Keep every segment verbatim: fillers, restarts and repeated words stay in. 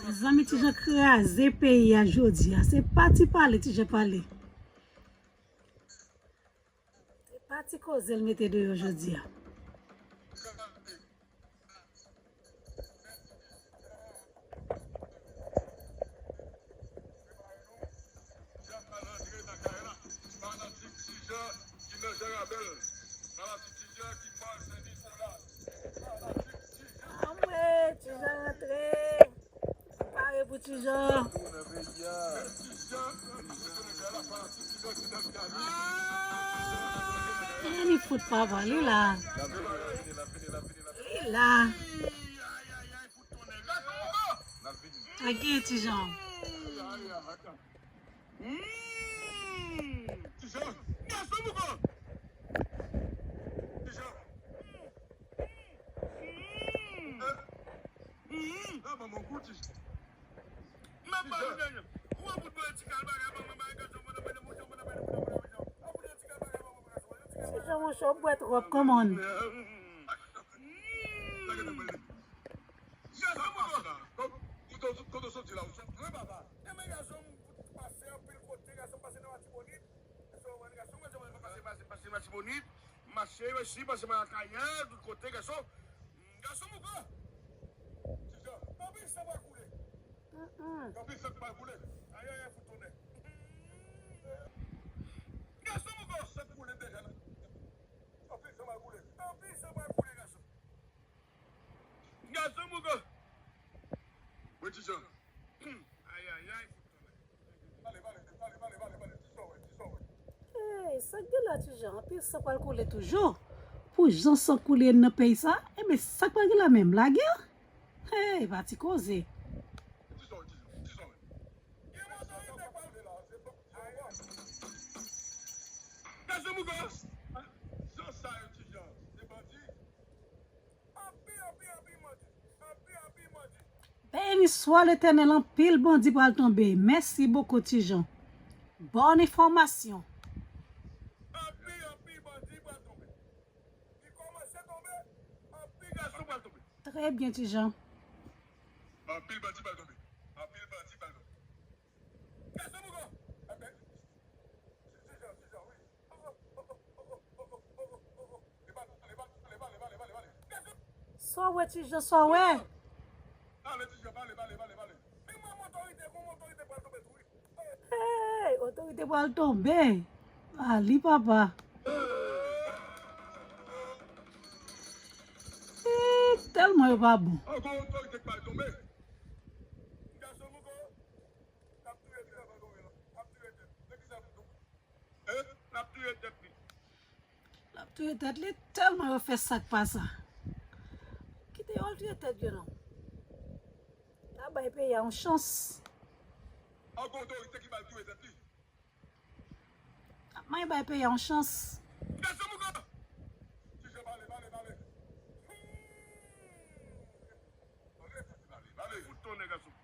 Mezanmi, Ti Jan kraze peyi a jodi a. Se pa ti pale Ti Jan pale. Se pa ti koze l mete deyò jodi a. Anmwe, Ti Jan rantre. Pare pou Ti Jan. Li fout papa, li la. Li la. Ak gen Ti Jan. Ti Jan, monchè, w bwè twòp, come on. Pase, pase, pase nan Latibonit, mache, resi, pase nan Akayè, tout kote, gason. Gason mouko. Ti Jan, anpil san pral koule. Anpil san pral koule. Ayayay, fout tonnè. Gason mouko. San koule deja la. Anpil san pral koule. Anpil san pral koule, gason. Gason mouko. Wi, Ti Jan. Ayayay, fout tonnè. Ey, sa k gen la Ti Jan? Anpil san pral koule toujou. Pou jan san koule nan peyi sa, enben sa k pral gen la menm? Lagè? Ey, pa ti koze. Beni swa Letènèl, anpil bandi pral tonbe. Mèsi bokou Ti Jan. Bòn enfòmasyon. Anpil, anpil bandi pral tonbe. Li kòmanse tonbe, anpil gason pral tonbe. Trè byen, Ti Jan. Anpil bandi pral tonbe. Anpil bandi pral tonbe. Gason mouko. Anpil. Ti Jan, Ti Jan, wi. Sa w wè, Ti Jan, sa w wè? Hey, otorite pral tonbe. Ali papa. Ih, tèlman yo pa bon. N ap touye tèt li. L ap touye tèt li tèlman yo fè sa k pa sa. Kite yo al touye tèt yo non. N a bay peyi a yon chans. An gen otorite ki ba l touye tèt li. N ap mande bay peyi a yon chans. Gason mouko! Ti Jan pale, pale, pale. Pale, pale, pale. Fout tonnè gason.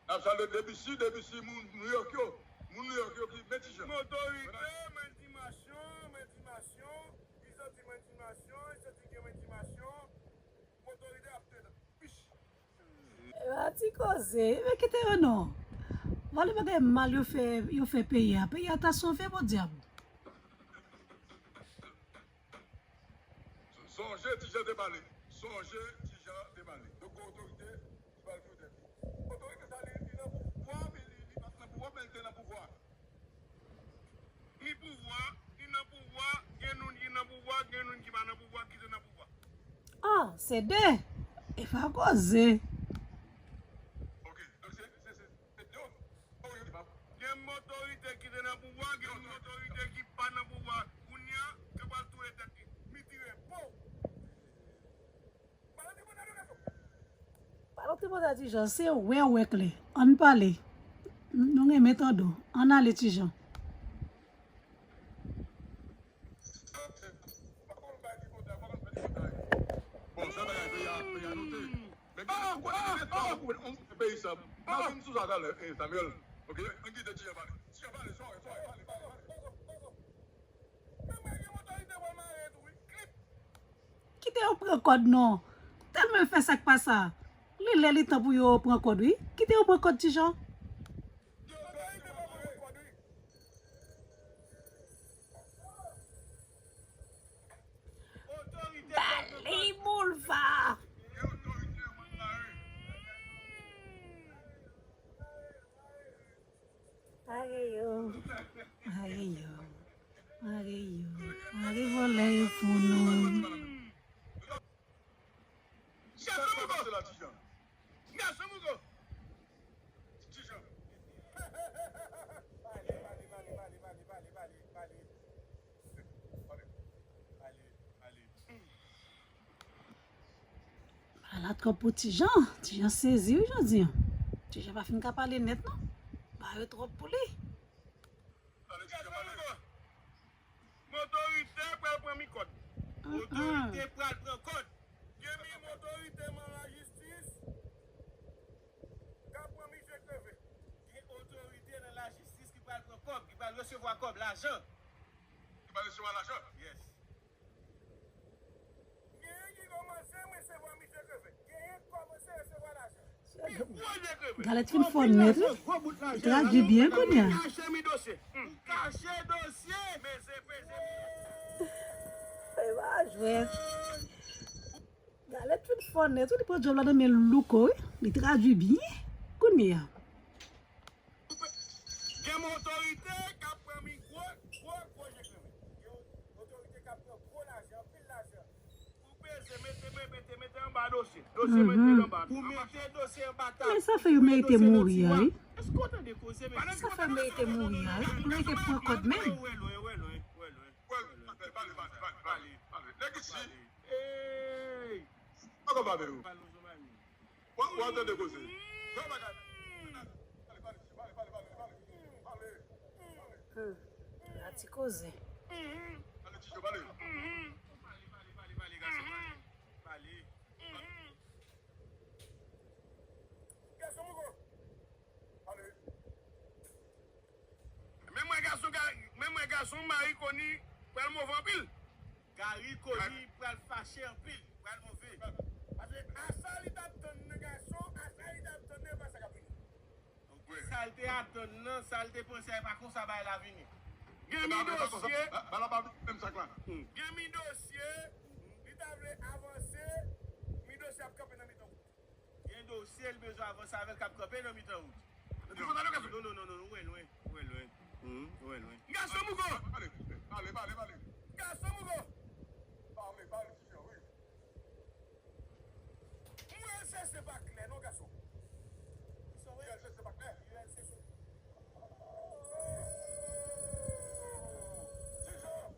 N ap salye Debisi, Debisi, moun Nouyòk yo. Moun Nouyòk yo ki men Ti Jan. Otorite, men dimasyon, men dimasyon. Li santi men dimasyon, li santi gen men dimasyon. Otorite ap tèt. Pich. E pa ti koze, men kite yo non. Vòlè bagay mal yo fè, yo fè peyi a. Peyi a ta sove, podyab. Sonje Ti Jan te pale. Sonje Ti Jan te pale. Donk, gen otorite ki pral touye tèt li. Otorite sa, li, li nan pouvwa, men li, li pa t nan pouvwa, men li te nan pouvwa. Li pouvwa, li nan pouvwa, gen moun ki nan pouvwa, gen moun ki pa nan pouvwa, ki te nan pouvwa. Ah, se de. E pa koze. Ok, donk se, se, se, se de. Gen otorite ki te nan pouvwa, gen otorite ki pa nan pouvwa. Kounye a, yo pral touye tèt li. Mi tire, pow! Pale w Ti Jan, se wè w wè klè. Ann pale. Nou renmen tande w. Ann ale Ti Jan. Bon, sa bagay peyi a, peyi a note. Men gade, ou konnen, ou konnen, ou konnen peyi sa. N a vin sou sa talè, eh, Samuel. Ou Kite yo pran kòd non. Tèlman yo fè sa k pa sa. Li lè li tan pou yo pran kòd wi. Kite yo pran kòd Ti Jan. Bali Boulva. Mare yo. Mare yo. Mare yo. Mare vòlè yo pou nou. Gason Mouko! Gason Mouko! Ti Jan. Pale, pale, pale. Pale, pale. Ala twòp pou Ti Jan. Ti Jan sezi wi jodi a. Ti Jan pa fin ka pale nèt non. Ba yo twòp pou li. Motorite pral pran mi kòd. Motorite pral pran kòd. Gen mi motorite nan lajistis k ap pran mi je kreve. Gen otorite nan lajistis ki pral pran kòb, ki pral resevwa kòb, lajan. Ki pral resevwa lajan? Yes. Genyen ki kòmanse resevwa mi je kreve. Genyen k kòmanse resevwa lajan. Galèt fin fò nèt wi. Li tradui byen kounye a. Kache mi dosye. Kache dosye. Peze, peze. Fè pa jwèt. Galèt fin fò nèt wi, li pran djòb la nan men Louko wi. Li tradui byen kounye a. Gen otorite k ap pran mi gwo, gwo, gwo je kreve. Gen otorite k ap pran gwo lajan, anpil lajan. Pou peze, mete, mete, mete anba dosye. Dosye mete anba. Pou mete dosye anba tab. Men sa fè yo merite mouri a wi. Èske w tande koze, men sa fè yo merite mouri a wi. Yo merite pran kòd menm. Ou wè lwen, ou wè lwen, ou wè lwen. Pale, pale, pale, pale, pale. Nèg isi. Ey! Poko pale ou. Pale nou, zanmi. Wa, wa tande koze. Fè bagay. Pale, pale, pale, pale, pale, pale. Pale. Hmm. Pati koze. Pale, Ti Jan, pale. Pale, pale, pale, pale, gason, pale. Pale. Gason Mouko. Pale. Men mwen gason, men mwen gason, Marie Conille pral move anpil. Gary Conille pral fache anpil, pral move. Paske a sa li t ap tann nan gason, a sa li t ap tann nan, e pa sa k ap vini. Sa l te atann nan, sa l te panse a, e pa konsa bagay la vini. Gen mi dosye. Ba la pa menm sa k la. Hmm. Gen mi dosye, li ta vle avanse, mi dosye ap kanpe nan mitan wout. Gen dosye l bezwen avanse avè l k ap kanpe nan mitan wout. Non, non, non, non, non, ou wè lwen, ou wè lwen. Hmm, ou wè lwen. Gason Mouko! Pale, pale, pale, pale. Gason Mouko! Pale, pale, Ti Jan, wi. U L C C pa klè, non, gason. U L C C pa klè. U L C C. Ti Jan!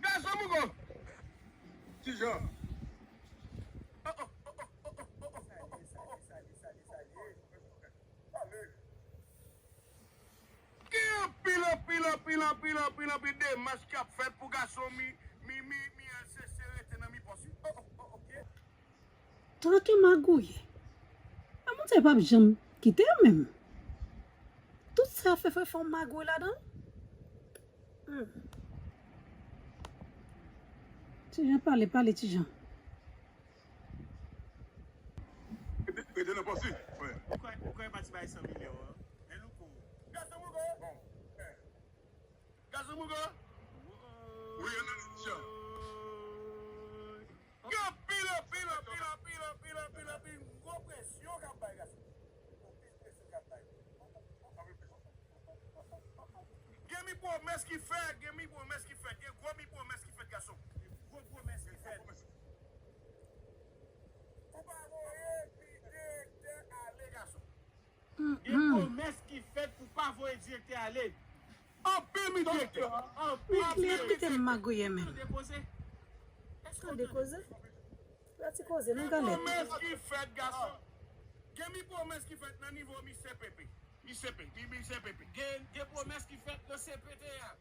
Gason Mouko! Ti Jan! Gen anpil, anpil, anpil, anpil, anpil, anpil demach k ap fèt pou gason mi, mi, mi, mi L C C rete nan mi pòs wi. Tanke magouye. A moun sa yo p ap janm kite yo menm. Tout sa yo fè fè fò magouy ladan l. Hmm. Ti Jan pale, pale Ti Jan. Rete, rete nan pòs li. Ou kwè, ou kwè pati bay san milyon an? Men Louko. Gason Mouko. Bon. Gason Mouko. Wi, analiz Ti Jan. Gen anpil, anpil, anpil, anpil, anpil, anpil, anpil gwo presyon k ap bay gason. Anpil presyon k ap bay. Gen mi pwomès ki fèt, gen mi pwomès ki fèt, gen gwo mi pwomès ki fèt, gason. Gen gwo pwomès ki fèt. Ou pa voye pi direktè ale, gason. Gen pwomès ki fèt pou pa voye direktè ale. Anpil mi direktè. Anpil direktè. Kite m magouye menm. Tande koze. Tande koze. Pati koze, nou gade. Gen pwomès ki fèt, gason. Gen mi pwomès ki fèt nan nivo mi C P P. Mi C P, mi, mi C P P. Gen, gen pwomès ki fèt nan C P T a.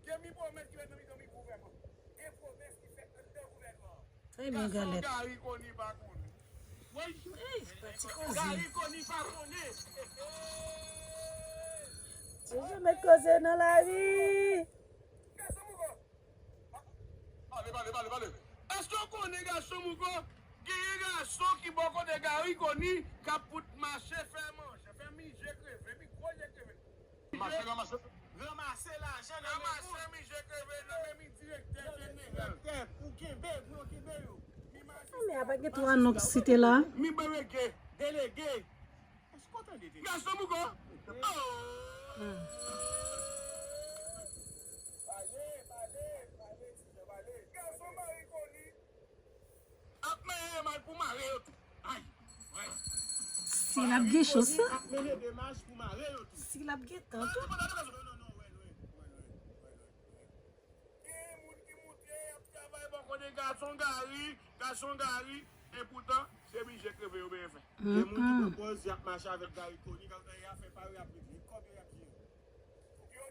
Gen mi pwomès ki fèt nan mitan mi gouvènman. Gen pwomès ki fèt anndan gouvènman an. Trè byen, Galèt. Gason Gary Conille pa konnen. Ey, pati koze. Toujou met koze nan lari. Pale, pale, pale, pale. Èske w konnen gason mouko? Genyen gason ki bò kote Gary Conille k ap fout mache fè manje, fè mije kreve, mi gwo je kreve. Mache, ranmase, ranmase lajan nan men moun. Ranmase mije kreve nan men mi direktè jeneral. Direktè, pou kenbe, pou yo kenbe yo. Mi majistra. Men apa gen twa non k site la? Mi delege, delege. Èske w tande, delege? Gason mouko. Oh! Pale, pale, pale, Ti Jan, pale. Gason Marie Conille ap mennen demach pou mare yo tou. Ay, wè. Si l ap gen chans, ap mennen demach pou mare yo tou. Si l ap gen tan tou. Non, non, non, wè lwen, wè lwen, wè lwen, wè lwen. Gen moun ki moute, y ap travay bò kote gason Gary, gason Gary, epoutan, se mije kreve yo benyen fè. Gen moun ki pran pòz, y ap mache avèk Gary Conille, y ap fè pa yo, y ap regle kòb yo, y ap jere. Yo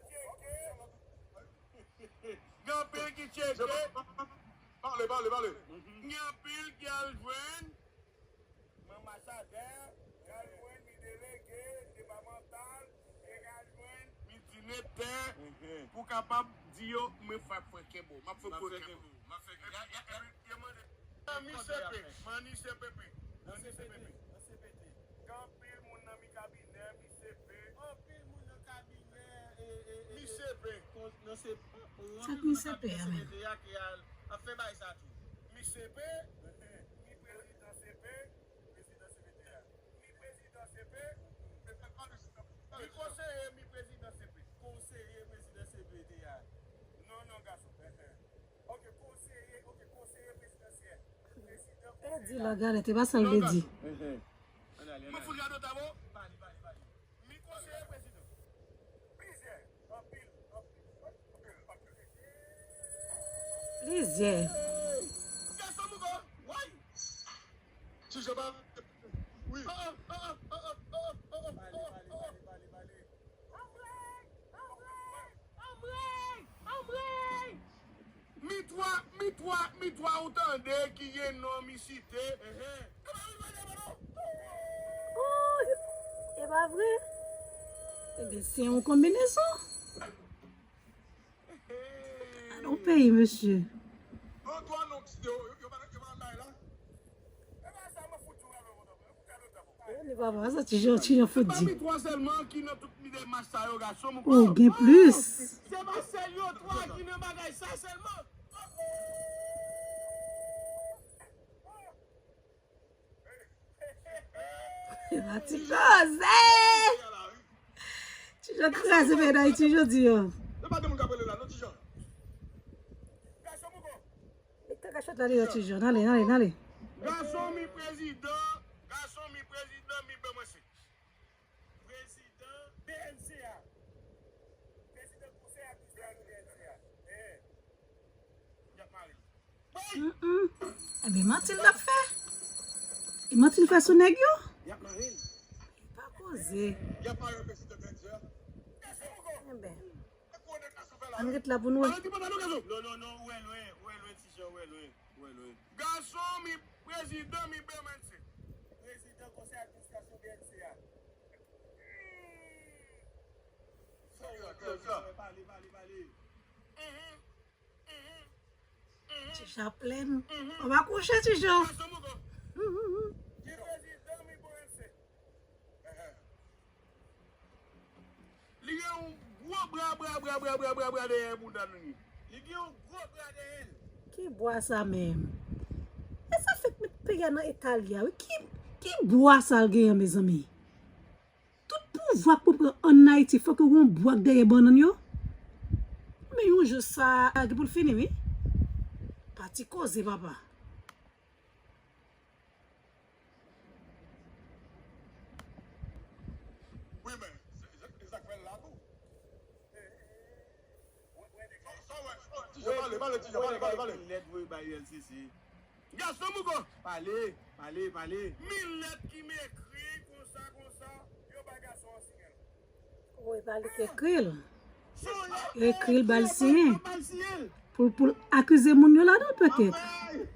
tcheke. Gen anpil ki tcheke. Pale, pale, pale. Gen anpil ki al jwenn. M anbasadè, y al jwenn mi delege depamantal, y al jwenn mi dinetè pou kapab di yo, men frè, frè, kenbe w, m ap fè w kenbe w. M ap fè, y a, y a, y a mande. Nan mi C P, nan mi C P P, nan mi C P P. Gen anpil moun nan mi kabinè, mi C P. Anpil moun nan kabinè, e, e, e, mi C P. Sa k mi C P a menm? Ap fè bay sa tou. Mi C P, mi prezidan C P, prezidan C P T A. Mi prezidan C P, mi konseye, mi prezidan C P. Konseye prezidan C P T A. Non, non, gason. Ok, konseye, ok, konseye prezidansyèl. Prezidan. Pèdi la, galèt, e pa sa l vle di. Mwen fout gade w ta bon. Pale, pale, pale. Mi konseye prezidan. Plizyè. Anpil, anpil, anpil, anpil. Plizyè. Gaston Mouko. Woy. Ti Jan pa. Wi. Pale, pale, pale, pale, pale. Anmwey, anmwey, anmwey, anmwey. Mi twa, mi twa, mi twa ou tande ki gen non mi site. Ooh, e pa vre? Ebyen, se yon konbinezon. Gade yon peyi, mesye. Yo, yo, yo pa, yo pa nan la. Li pa pran sa, Ti Jan, Ti Jan fout di. Se pa mi twa sèlman ki nan tout mi demach sa yo, gason, mon. Ou gen plis. Se pa sèl yo twa ki nan bagay sa sèlman. Ti koze! Ti Jan kraze peyi Dayiti jodi a. Yo pa gen moun k ap rele la, non, Ti Jan. Gason, mon. Mete kachèt la deyò, Ti Jan. N ale, n ale, n ale. Gason mi prezidan, gason mi prezidan, mi bèmwense. Prezidan B N C A. Prezidan konsèy administrasyon B N C A. Eh. Y ap mare. Mm, mm. Ebyen, manti l t ap fè. E manti l fè sou nèg yo. Y ap mare. Li pa koze. Y ap mare prezidan B N C A. Ebyen. Ann ret la pou nou wè. Non, non, non, ou wè lwen, ou wè lwen, Ti Jan, ou wè lwen, ou wè lwen. Gason mi prezidan mi B M N C. Prezidan konsèy administrasyon B N C A. Pale, pale, pale. Ti Jan plen. Ou pa kouche, Ti Jan. Gason Mouko. Ki prezidan mi B N C. Li gen yon gwo bra, bra, bra dèyè bouda nou ye. Li gen yon gwo bra dèyè l. Ki bwa sa menm? E sa fèk met peyi a nan eta li a, wi. Ki, ki bwa sa l genyen, mezanmi? Tout pouvwa k pou pran ann Ayiti, fòk yo gen yon bwa k dèyè bannann yo. Men yon jou sa gen pou l fini, wi. Pati koze, papa. Wi, men, se, se, se sa k fè l la tou. Sa, sa w wè, sa w wè, Ti Jan, pale, pale, Ti Jan, pale, pale, pale. Lèt voye bay U L C C. Gason Mouko. Pale, pale, pale. Mi lèt ki m ekri konsa, konsa, yo bay gason an siyen. Wi, pa li k ekri l. Yo ekri l, ba l siyen. Pou, pou l akize moun yo ladan l, petèt. Anmwey!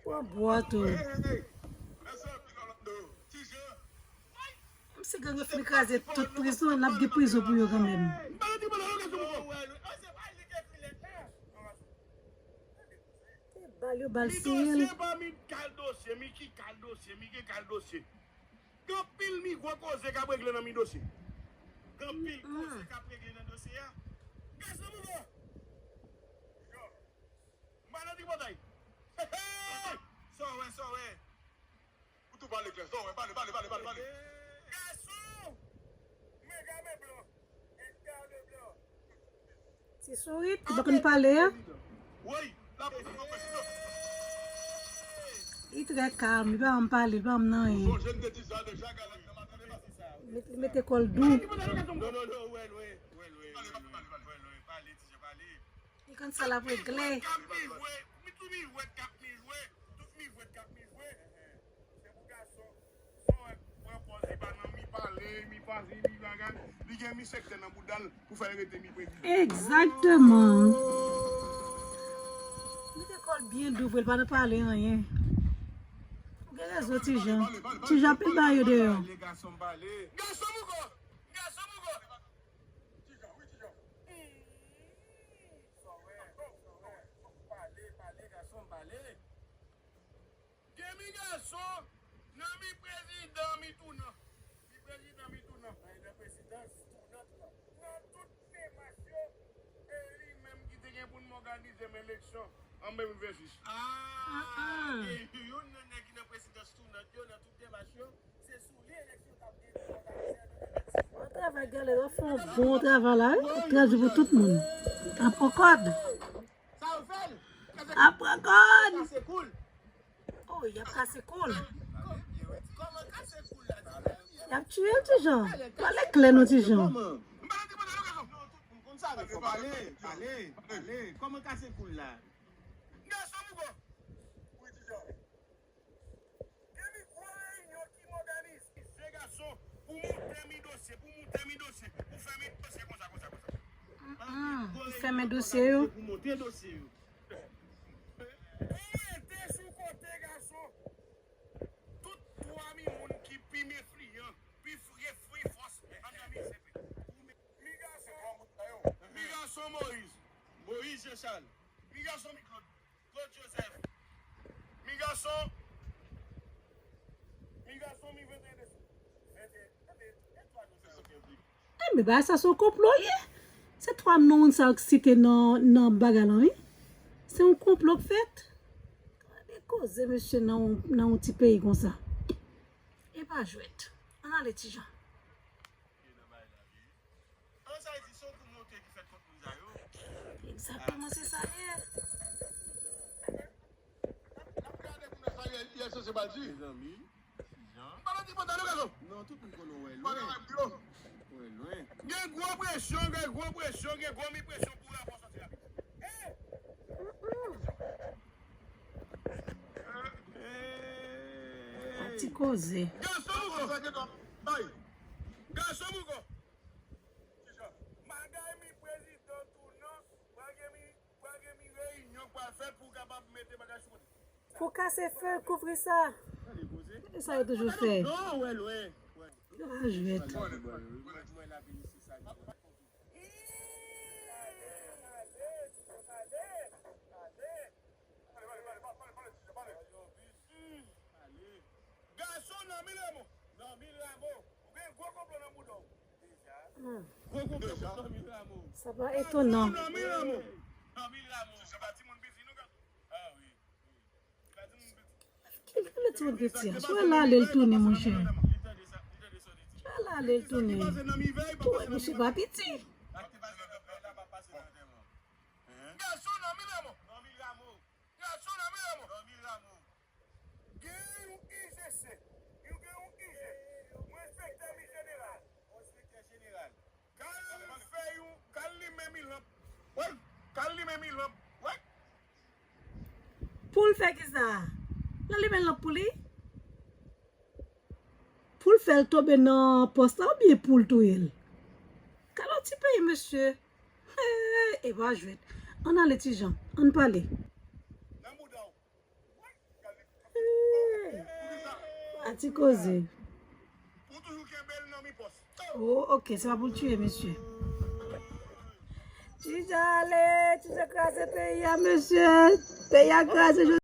Pran bwa tou. Menm si gang yo fin kraze tout prizon, n ap gen prizon pou yo kanmenm. Bal yo bal siyèl. Dosye pa mi kal dosye, mi ki kal dosye, mi ki kal dosye. Gen anpil mi gwo koze k ap regle nan mi dosye. Gen anpil koze k ap regle nan dosye a. Gason mouvo. M pa nan tripotay. Sa w wè, sa w wè. Ou tou pale klè. Sa w wè, pale, pale, pale, pale, pale. Gason! Mega men blan. Edgar Leblanc. Ti sourit, ki pa konn pale a. Woy, la prezidan, prezidan. Li trè kalm, li pa janm pale, li pa janm nan anyen. Sonje m te di sa deja, gade nan maten, li pa se sa. Met- Li mete kò l dou. Non, non, non, wè, wè, wè, wè, wè, wè, pale, pale, pale, pale, pale, pale. Li konn sa l ap regle. Tout mi jwe, tout mi jwe, tout mi jwe, tout mi jwe, tout mi jwe. Se pou gason, son pran pòz, li pa nan mi pale, mi pase, mi bagay. Li gen mi sektè nan bouda l pou fè l rete mi prezidan. Egzakteman. Li te kò l byen dou vre, l pa nan pale anyen. Ou gen rezon, Ti Jan. Ti Jan ap ba yo deyò. Pale, gason m pale. Gason m ankò! Gason m ankò! Ti Jan, wi, Ti Jan. Sa w wè, sa w wè. Pale, pale, gason m pale. Gen mi gason, nan mi prezidan, mi tounan. Mi prezidan, mi tounan. Nan, nan prezidans tounant lan. Nan tout demach yo, e li menm ki te gen pou n òganize m eleksyon an de mil vennsis. Ah, ah. E youn nan nèg ki nan prezidans tounant yo, nan tout demach yo, se sou li eleksyon t ap gen pou òganize an de mil vennsis. Bon travay, Galè, w ap fè yon bon travay la, wi. W ap tradui pou tout moun. Ap pran kòd. Sa yo fè l. Ap pran kòd. Kase kou l. Oh, y ap kase kou l. Kòman kase kou l la, Ti Jan? Y ap tiye l, Ti Jan. Pale klè non, Ti Jan. Kòman? M pa nan tripotay, non, gason. Non, tout moun konn sa, men fò pale, pale, pale. Kòman kase kou l la? Gason mougo. Wi, Ti Jan. Gen mi gwo reyinyon ki m òganize, mesye gason, pou moute mi dosye, pou moute mi dosye, pou fèmen dosye konsa, konsa, konsa. Mm, pou fèmen dosye yo. Pou moute dosye yo. Ou rete sou kote, gason. Tout twa mi moun ki pi enfliyan, pi f-, pi fòs anndan M I C P. Mi gason, mi gason Moyiz, Moyiz Jean Charles, mi gason mi Claude, Claude Joseph, mi gason, mi gason mi venteyen desanm. Venteyen, e twa nou sa yo. Enben, bagay sa se yon konplo l ye. Se twa non moun sa yo k site nan, nan bagay lan, wi. Se yon konplo k fèt. Gade koze, mesye, nan yon, nan yon ti peyi konsa. E pa jwèt. Ann ale, Ti Jan. An, sa vle di se yon kou monte ki fèt kont moun sa yo. Egzakteman, se sa l ye. N ap gade kounya sa Ariel, Ariel Sose pral di. Mezanmi, Ti Jan. M pa nan ti pantalon, gason. Non, tout moun konnen w wè lwen. Wè lwen. Gen gwo presyon, gen gwo presyon, gen gwo mi presyon pou rapò sòti rapid. A ti koze. Gason mougo. Bay. Gason mougo. Malgre mi prezidan tou non, pral gen mi, pral gen mi reyinyon k pral fèt pou w kapab mete bagay sou kote. Pou kase fè, kouvri sa. Gade sa yo toujou fè. Non, wè lwen. Yo pa jwèt. Gason Normil Rameau. Normil Rameau. Ou gen gwo konplo nan bouda w. Deja. Hmm. Gwo konplo pou Normil Rameau. Sa pa etonan. Normil Rameau. Normil Rameau. Se pa timoun piti, non, gason. Ah, wi. Ki lè ti moun piti a? Sou wè l ale l tounen, monchè. Sou wè l ale l tounen. Tou wè misye pa piti. Gason Normil Rameau. Gason Normil Rameau. Gen yon I G C. Yon gen yon I G. Yon enspektè mi jeneral. Yon enspektè jeneral. K al fè yon, k al limen mi lanp. Wi, k al limen mi lanp. Wi. Pou l fè kisa? L al limen lanp pou li? Pou l fè l tonbe nan pòs la oubyen pou l touye l? Gade yon ti peyi, mesye. Hey, e pa jwèt. Ann ale, Ti Jan. Ann pale. Nan bouda w. Wi, k al li A ti koze. Ou toujou kenbe l nan mi pòs. Oh, ok, se pa pou l tiye, mesye. Tija ale, Tija kraze peyi a, mesye. Peyi a kraze.